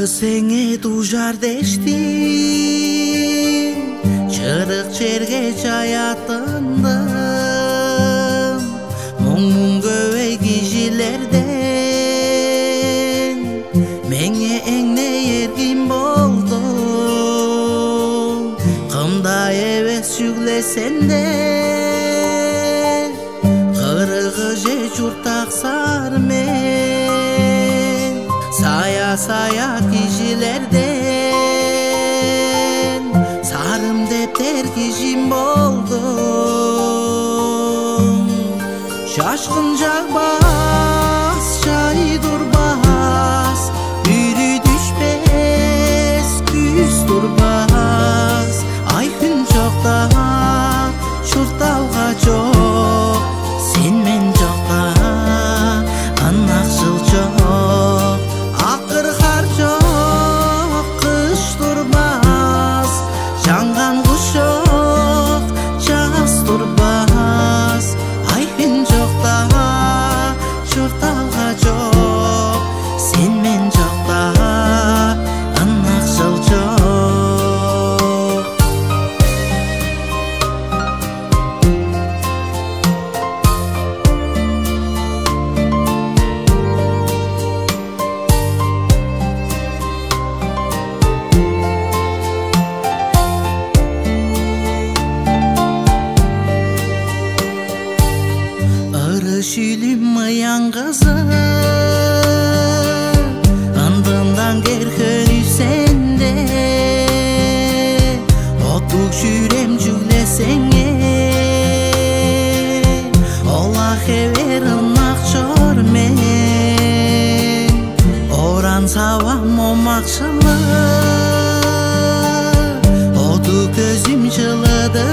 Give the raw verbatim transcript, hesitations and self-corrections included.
Сеңээ дужар дээштиң, чырык черге чаяттындым. Муң-муң көвей кижилерден меңээ эңне эргим болдуң. Кым-даа эвес чүгле сенден кыргыже чурттаксар мен. Сая-сая кижилерден сарым дептер кижим болдуң. Чашкын чагбас, чай турбас, бүрү дүшпес, күс турбас, ай-хүн чокта чуртталга чок, сен мен чокта ынакшыл чок, акыр хар чок, кыш турбас, чаңган куш чок, час турбас, ай-хүн чокта чуртталга чок, сен мен чокта ынакшыл чок. Ыры шүлүм ыяңгызы ындындан кер хөнүсенде, оттуг чүрем чүгле сеңээ, ол-ла хевээр ынак чор мен. Оран-сава момакшылы, оттуг көзүм чылыды